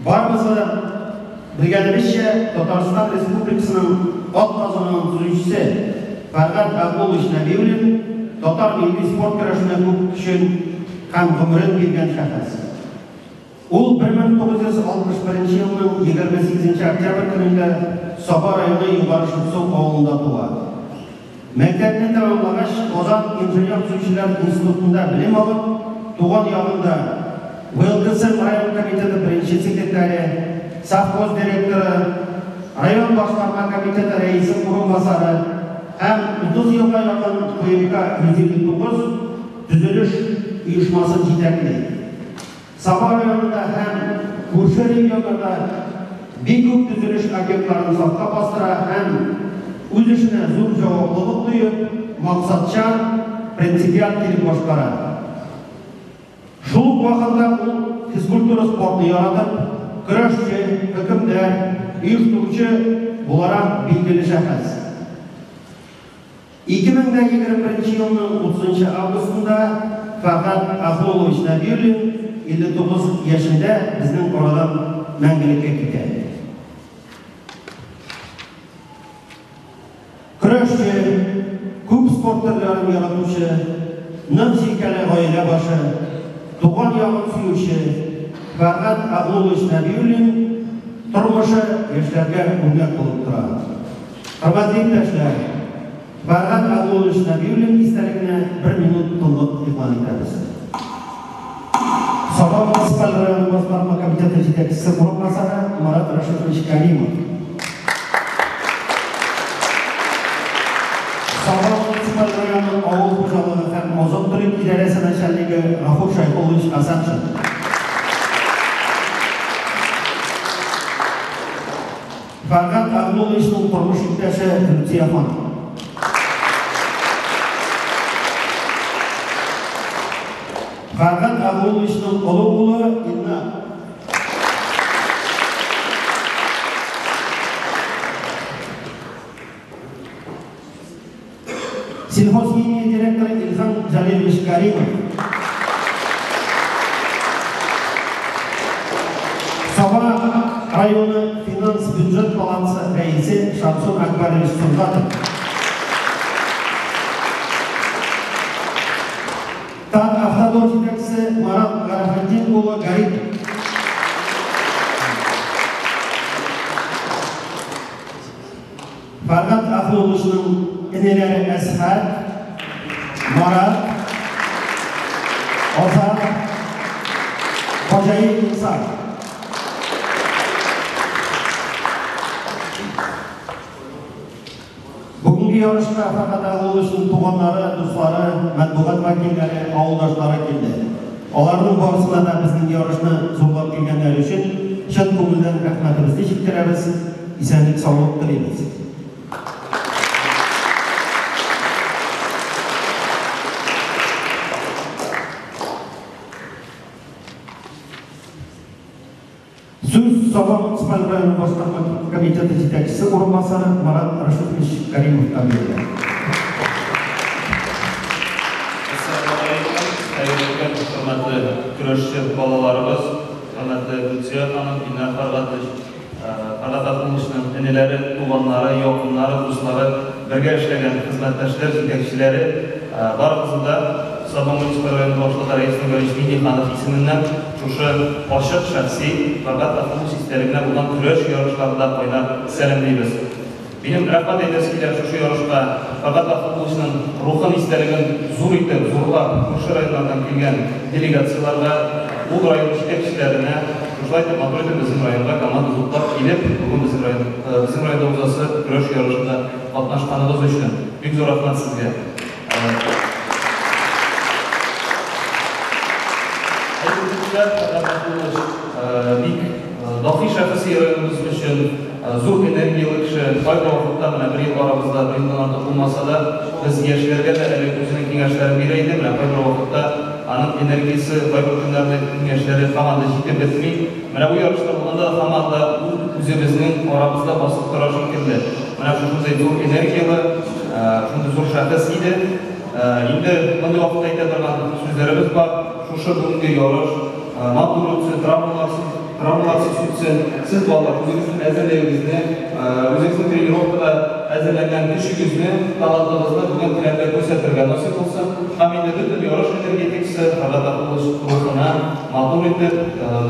Барыбызга да белгәнебезчә, Татарстан Республикасының атказанган төзүчесе Фәргать Әгълулович Нәбиуллин татар милли спорт көрәшенә күп көчен һәм гомерен биргән шәхес. Ул 1961 елның 28 октябрь көнендә Саба районы Югары Шытсу авылында туа. Мәктәпне тәмамлагач, Казан инженер-төзүчеләр институтында белем алып, туган ягында ВЛКСМ район комитеты беренче секретаре, совхоз директоры, район башкарма комитеты рәисе урынбасары һәм 30 елга якын КУМК 159 төзелеш оешмасын җитәкли. Саба районында һәм күрше регионнарда бик күп төзелеш объектларын сафка бастыра һәм үз эшенә зур җаваплылык тоеп, максатчан, принципиаль килеп башкара. Шул ук вакытта ул физкультура-спортны яратып, көрәшче, хөкемдар, оештыручы буларак билгеле шәхес. 2021 елның 30 августында Фәргать Ахулович Нәбиуллин 59 яшендә безнең арадан мәңгелеккә китә. Көрәшче, күп спорт төрләрен яратучы, нык җилкәле гаилә башы, туган ягын сөюче Фәргать Әгълулович Нәбиуллин тормышы яшьләргә үрнәк булып тора. Хөрмәтле иптәшләр, Фәргать Әгълулович Нәбиуллин истәлегенә бер минут тынлык игълан итәбез. Саба муниципаль районы башкарма комитеты җитәкчесе урынбасары Марат Рашитович Каримов. Саба муниципаль районы авыл хуҗалыгы һәм азык-төлек идарәсе начальнигы Гафур Шәйхуллович Хәсәншин. Фәргать Әгълулловичның тормыш иптәше Люция ханым. Фәргать Әгълулловичның олы улы Илнар. Сельхозхимия директоры Илһам Җәлилович Каримов. Саба районы финанс-бюджет балансы рәисе Шамсун Акбарович Сөнгатов. Татавтодор җитәкчесе Марат Гарәфетдин улы Гарипов. Фәргать Ахуловичның энеләре Әсхәт, Марат, Азат, Хаҗаи Инсаф. Бүгенге ярышка Фәргать Ахуловичның туганнары, дуслары, матбугат вәкилләре, авылдашлары килде. Аларның барысына да безнең ярышны зурлап килгәннәре өчен чын күңелдән рәхмәтебезне җиткерәбез. Исәнлек-саулык телибез. Сүз Саба муниципаль районы башкарма комитеты җитәкчесе урынбасары Марат Рашитович Каримовка бирелә. Әссәламүгаләйкүм, хәерле көн, хөрмәтле көрәшче балаларыбыз, хөрмәтле Люция ханым, Илнар Фәргатович, Фәргать Ахуновичның энеләре, туганнары, якыннары, дуслары, бергә эшләгән хезмәттәшләр, җитәкчеләре, барыгызны да Саба муниципаль районы башлыгы Рәис Нургалиевич Миңнеханов исеменнән шушы ачык шәхси Фәргать Ахунович истәлегенә булган көрәш ярышларында кайнар сәламлибез. Минем рәхмәт әйтәсе килә шушы ярышка Фәргать Ахунловичның рухын, истәлеген зур итеп, зурлап, күрше районнардан килгән делегацияләргә, ул район җитәкчеләренә, шушылай итеп матур итеп безнең районга команда туплап килеп, бүген безнең район, безнең районда узасы көрәш ярышында катнашканыгыз өчен бик зур рәхмәт сезгә. Әйтеп үттеләр, Фәргать Ахунлович бик даһи шәхес районыбыз өчен. Зур энергияле кеше, кайбер вакытта, менә бер ел арабызда, бер елдан артык булмаса да, без яшьләргә дә әле үзенең киңәшләрен бирә иде. Менә кайбер вакытта аның энергиясе, кайбер көннәрне киңәшләре һаман да җитеп бетми. Менә бу ярышта булганда да һаман да ул үзебезнең арабызда басып тора шикелле. Менә шушындый зур энергияле, шундый зур шәхес иде. Инде мондый вакытта әйтә торган сүзләребез бар. Шушы бүгенге ярыш матур үтсен, травмаларсыз. Травмаларсыз үтсен. Сез балалар үзегезнең әзерлегегезне, үзегезнең тренировкада әзерләнгән көчегезне, талантыгызны бүген келәмдә күрсәтергә насыйп булсын. Һәм инде бөтен ярыш энергетикасы Фәргать Ахулович рухына матур итеп,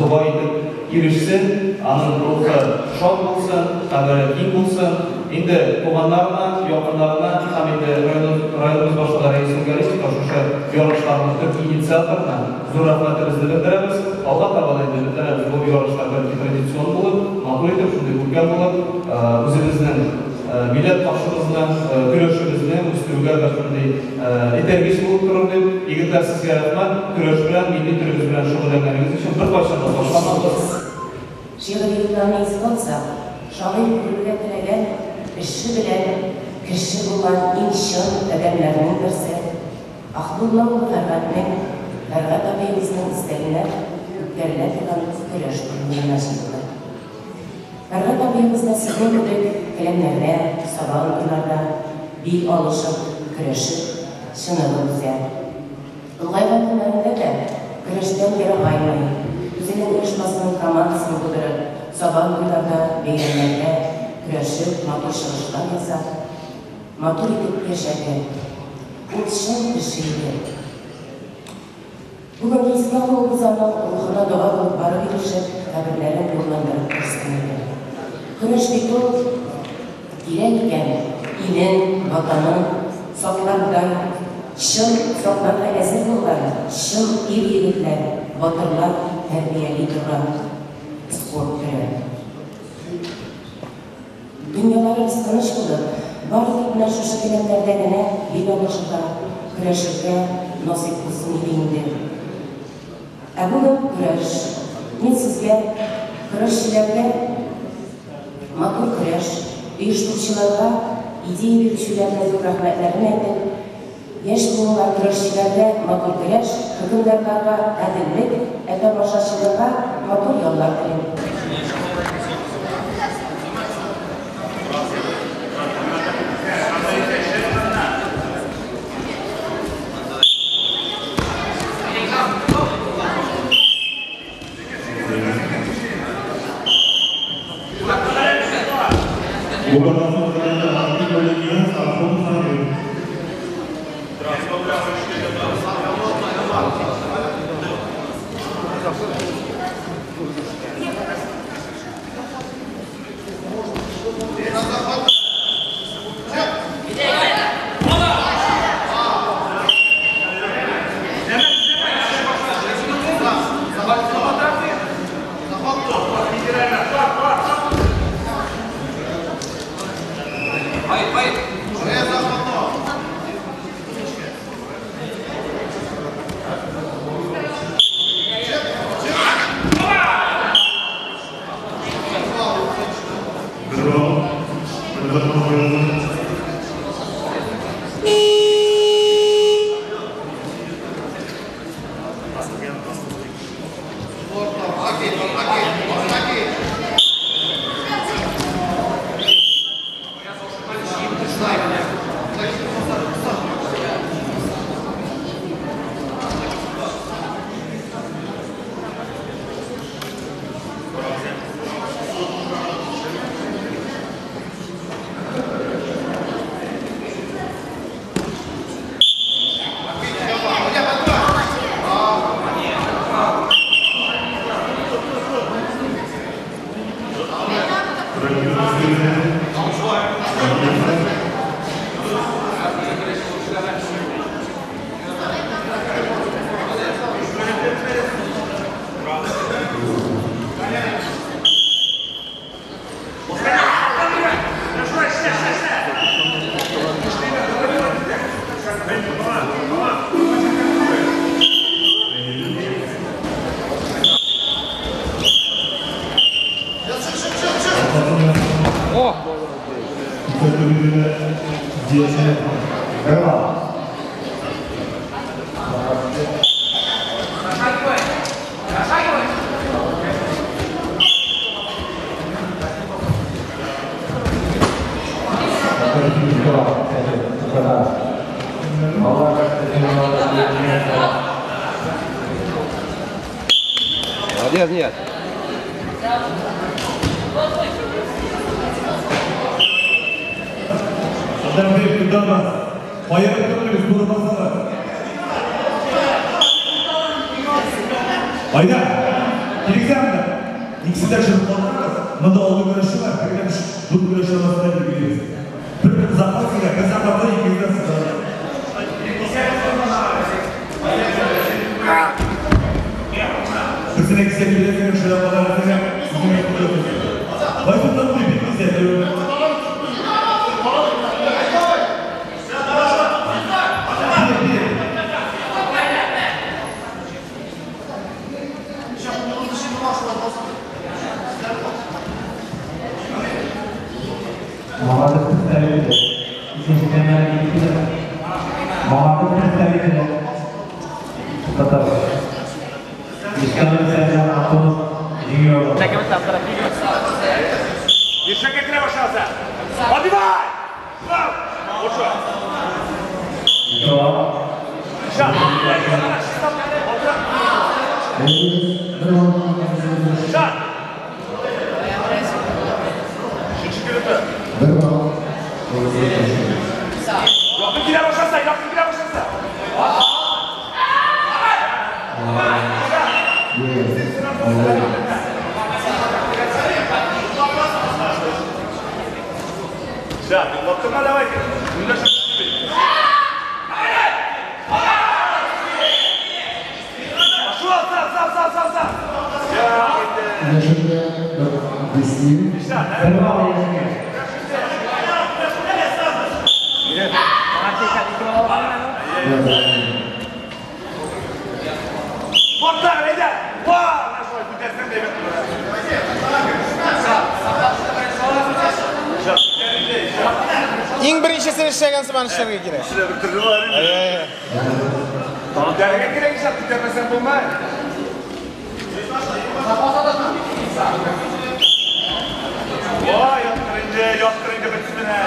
дога итеп ирешсен, аның рухы шат булсын, кабере киң булсын. Инде туганнарына, якыннарына һәм инде районыбыз башлыгы Рәис Нургалиевка шушы ярышларның төп инициаторына зур рәхмәтебезне белдерәбез. Алга таба да инде өметләнәбез, бу ярышлар бәлки традицион булып, матур итеп, шундый күркәм булып, үзебезнең милләт башыбызны, көрәшебезне үстерүгә бер шундый этәргеч булып торыр дип. Егетләр, сезгә рәхмәт, көрәш белән, милли төребез белән шөгыльләнгәнегез өчен беркайчан да ташламагыз. Шигъри юлларны искә алсак, шагыйрь күрергә теләгән эше белән кеше булган иң чын адәмнәрнең берсе Ахлулла улы Фәргатьнең, Фәргать абыебызның истәлегенә үткәрелә торган көрәш турнирына җыелды. Фәргать абыебыз да сезнең кебек келәмнәрдә, сабантуйларда бил алышып, көрәшеп, чыныгып үсә. Олыгайган көннәрендә дә көрәштән ерагаймый, үзенең оешмасының командасын тудырып, сабантуйларда, бәйрәмнәрдә көрәшеп, матур чыгышлар ясап, матур итеп яшәде. Ул чын кеше иде. Бүген искә алуыбыз аның рухына дога булып барып ирешеп, каберләрен нурландырып торсын иде. Көрәш бит ул, кирәк икән, илен, ватанын саклардай, чын сакларга әзер булган чын ир-егетләр, батырлар тәрбияли торган спорт төре. Дөньяларыбыз тыныч булып, бары тик менә шушы келәмнәрдә генә бил алышырга, көрәшергә насыйп булсын иде инде. Ә бүген көрәш. Мин сезгә, көрәшчеләргә матур көрәш, оештыручыларга, идея бирүчеләргә зур рәхмәтләрен әйтеп, яшь буынга, көрәшчеләргә матур көрәш, хөкемдарларга гаделлек, ә тамашачыларга матур яллар телим. Молодец, нет. Алдарбек тотабыз. Аерып тормыйбыз, туры басабыз. Айда, килегез анда. Икесе дә төшереп калдырыгыз. Монда алты көрәшче бар, бергә өч, дүрт көрәшче арасында билгелибез. Бер запас килә, бер запасны икегездән сызабыз. Берсенә кисәк бирәсең, шуңа кадәр үзеңә күрәсең. Байсуттан бу бик күзәтү. Молодых представителей. Молодых представителей. Татар. Иң беренчесен эшләгән сыман эшләргә кирәк. Эшләр бер төрле бар инде. Күтәрергә кирәк ишәп, күтәрмәсәң булмай. Ой, яткыр инде, яткыр инде бетсен менә.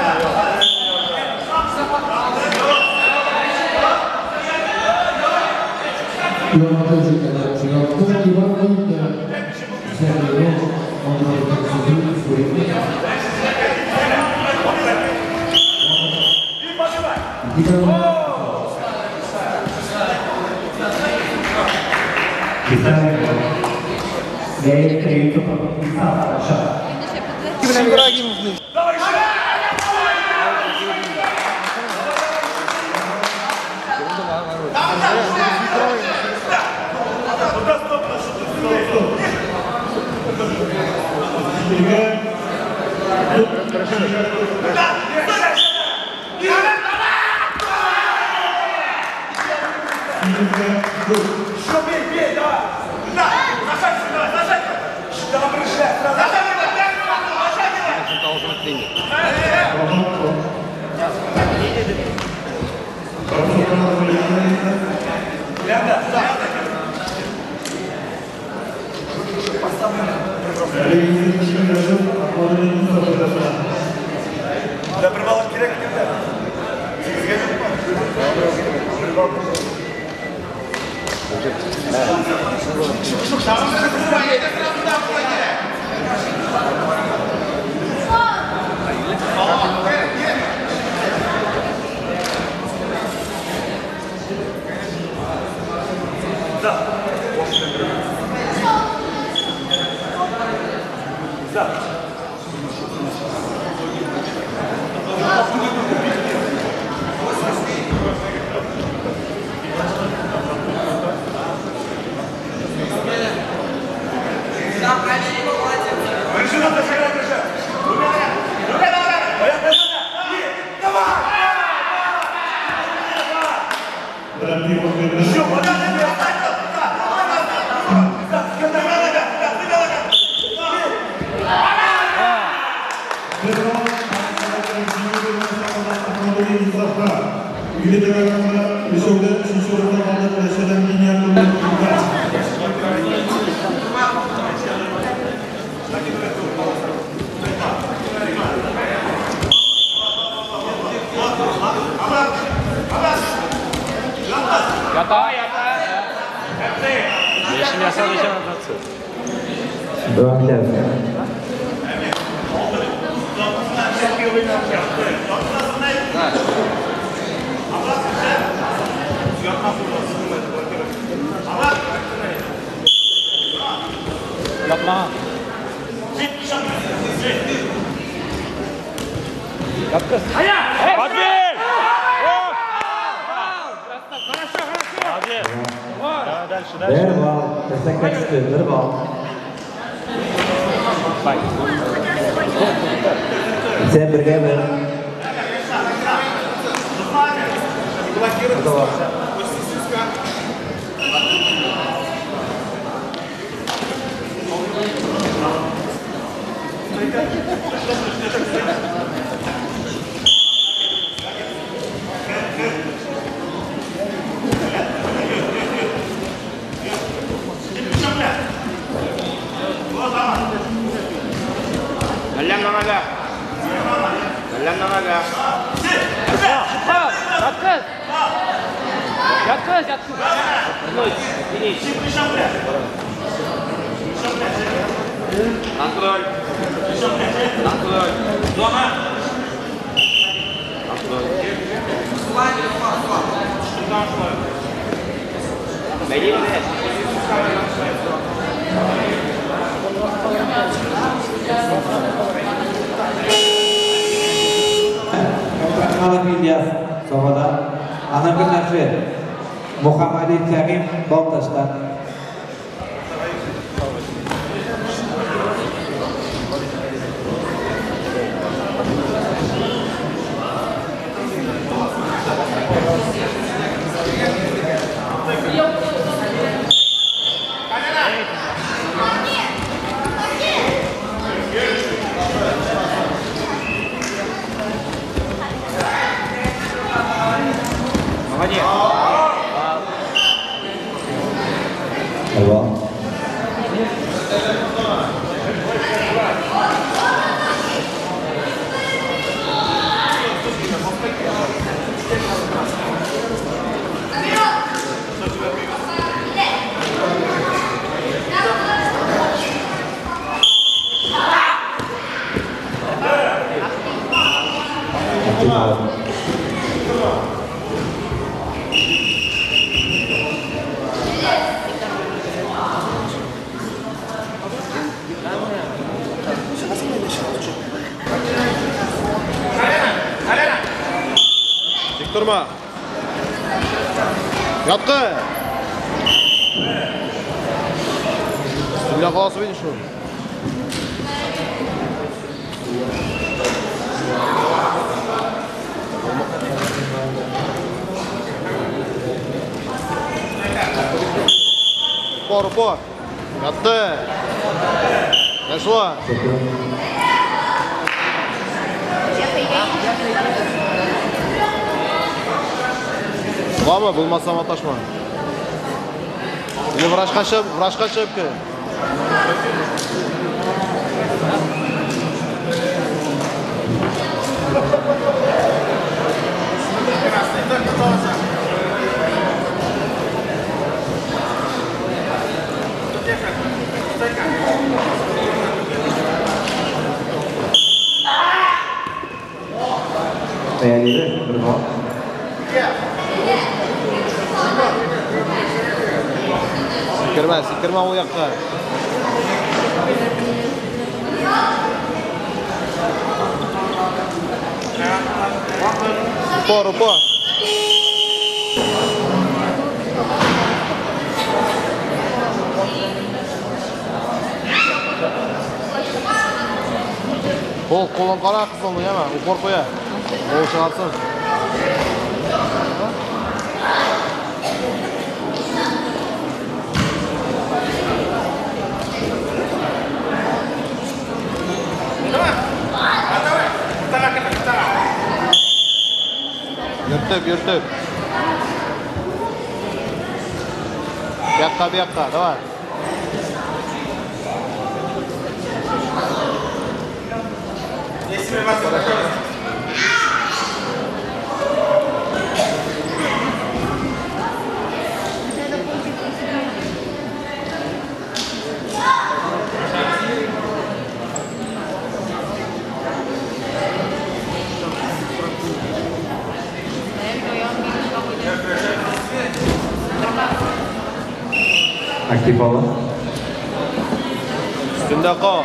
Ибрагимов. Yapma. Yaptı. Hadi! Дальше, дальше. Bir bal. Destek çıktı. Bir bal. Sen birge bir. Контроль. Контроль. Зона. Контроль. İlyas Sobadan, Ana Güneşi Muhammadi Kerim Boltaş'tan. Durma. Yattı. Bismillah kalası beni şu. Упор, упор. Yattı. Нашла. Буламы, булмаса маташма. Или врачка чыгып, врачка чыгып кер. Сикермә, сикермә ул якка. Упор, упор. Кол, кулын кара кызыл, яме, упор куя. Кол чыгарсын. Yürütüp, yürütüp. Bir dakika, bir dakika, давай. Aktiv olun. Üstünde kal.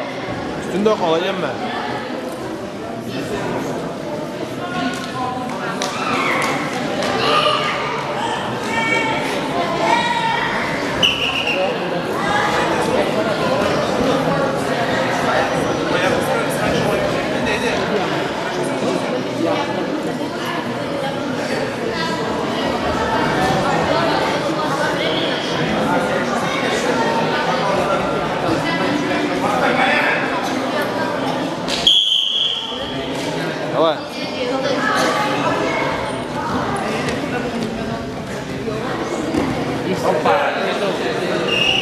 Üstünde kal, yeme. Давай.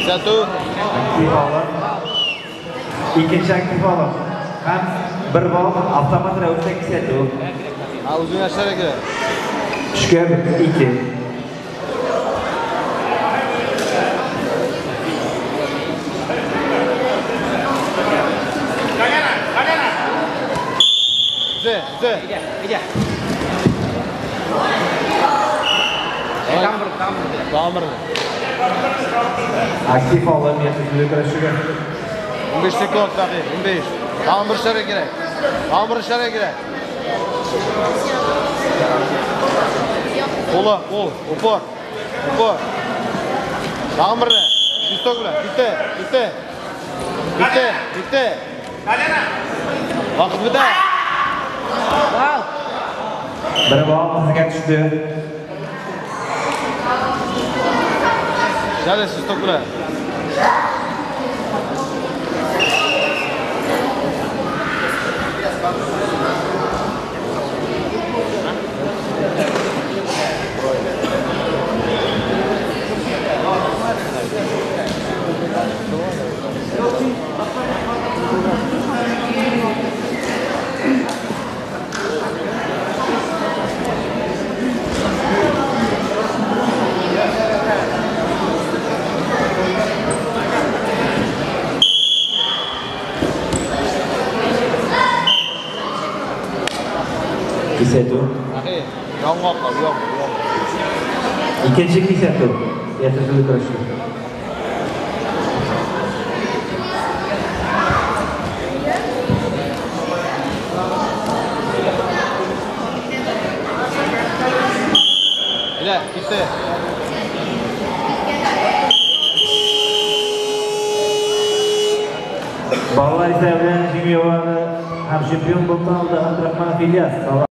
Satu. Aktiv olun. Ikkinchi aktiv olun. Ham bir ball avtomat ravishda kesatuv. Ha, uzun yoshlar kerak. 3ga 2. Aktiv olun, yetkazuvli kurashga. 15 sekund raqib, 15. Tag'in bir ishlarga kerak. Tag'in bir ishlarga kerak. Qo'li, qo'l, upor. Upor. Tag'in birini. Fistok bilan. Bitta, bitta. Bitta, bitta. Vaqt bitadi. Bir ball qizga tushdi. Ishladi fistok bilan. Kesatuv. Yong'oq, yong'oq. Ikkinchi kesatuv. Yetkazuvli kurashga. Ila, bitta. Bolalar hisobidan chempionlar ham chempion bo'lib qoldi Abdurahmonov Ilyas.